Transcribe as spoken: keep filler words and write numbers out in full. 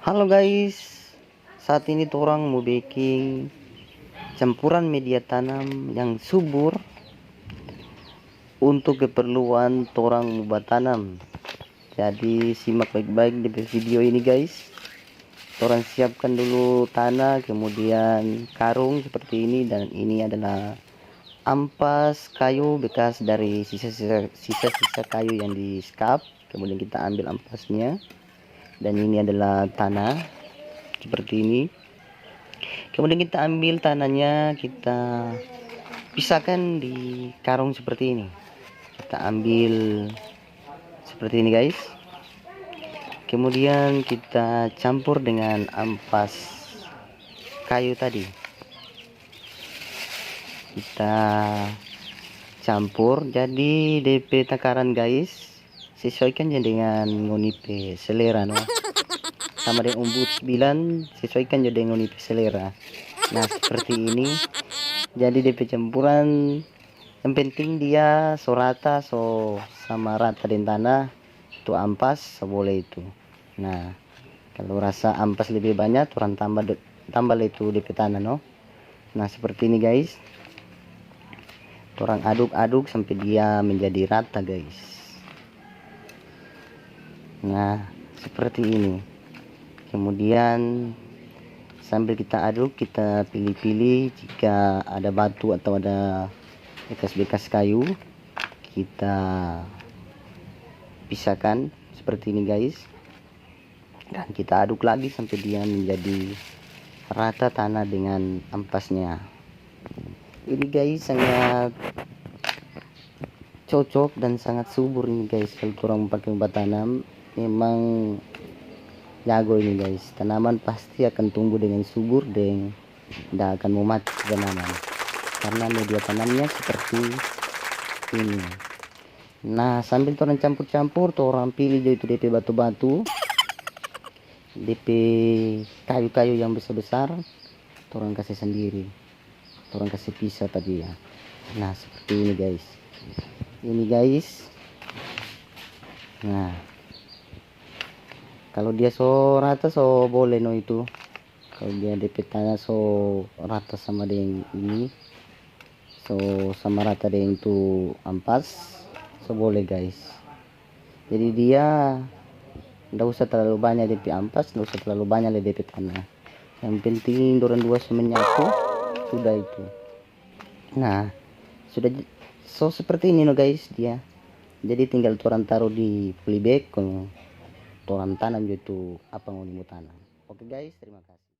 Halo guys, saat ini torang mo beking campuran media tanam yang subur untuk keperluan torang mo batanam. Jadi simak baik-baik di video ini guys. Torang siapkan dulu tanah, kemudian karung seperti ini, dan ini adalah ampas kayu bekas dari sisa-sisa, sisa-sisa kayu yang di skap. Kemudian kita ambil ampasnya, dan ini adalah tanah seperti ini. Kemudian kita ambil tanahnya, kita pisahkan di karung seperti ini. Kita ambil seperti ini guys. Kemudian kita campur dengan ampas kayu tadi. Kita campur, jadi depe takaran guys, sesuaikan ja dengan ngoni pe selera no. Sama deng Ombuds bilang, sesuaikan ja deng ngoni pe selera. Nah seperti ini. Jadi depe campuran yang penting dia so rata, so sama rata deng tanah, tu ampas so boleh itu. Nah kalau rasa ampas lebe banya, torang tambah, tambah lei tu depe tanah no. Nah seperti ini guys, torang aduk-aduk sampe dia menjadi rata guys. Nah seperti ini. Kemudian sambil kita aduk, kita pili-pili jika ada batu atau ada bekas-bekas kayu, kita pisahkan seperti ini guys. Dan kita aduk lagi sampe dia menjadi rata tanah dengan ampasnya. Ini guys sangat cocok dan sangat subur ini guys. Kalau torang pake batanam, memang jago ini guys. Tanaman pasti akan tumbuh dengan subur deng nda akan mo mati tanaman, karena media tanamnya seperti ini. Nah sambil torang campur-campur, torang pili jo itu depe batu-batu, depe kayu-kayu yang besar-besar, torang kase sandiri, torang kase pisa pa dia. Nah seperti ini guys, ini guys. Nah kalau dia so rata, so boleh no itu. Kalau dia depe tanah so rata sama deng ini, so sama rata deng tu ampas, so boleh guys. Jadi dia nda usah terlalu banya depe ampas, nda usah terlalu banya lei depe tanah. Yang penting dorang dua so menyatu, sudah itu. Nah sudah so seperti ini no guys dia. Jadi tinggal torang taru di polybag, kong torang tanam jo tu apa ngoni mo tanam. Oke guys, terima kasih.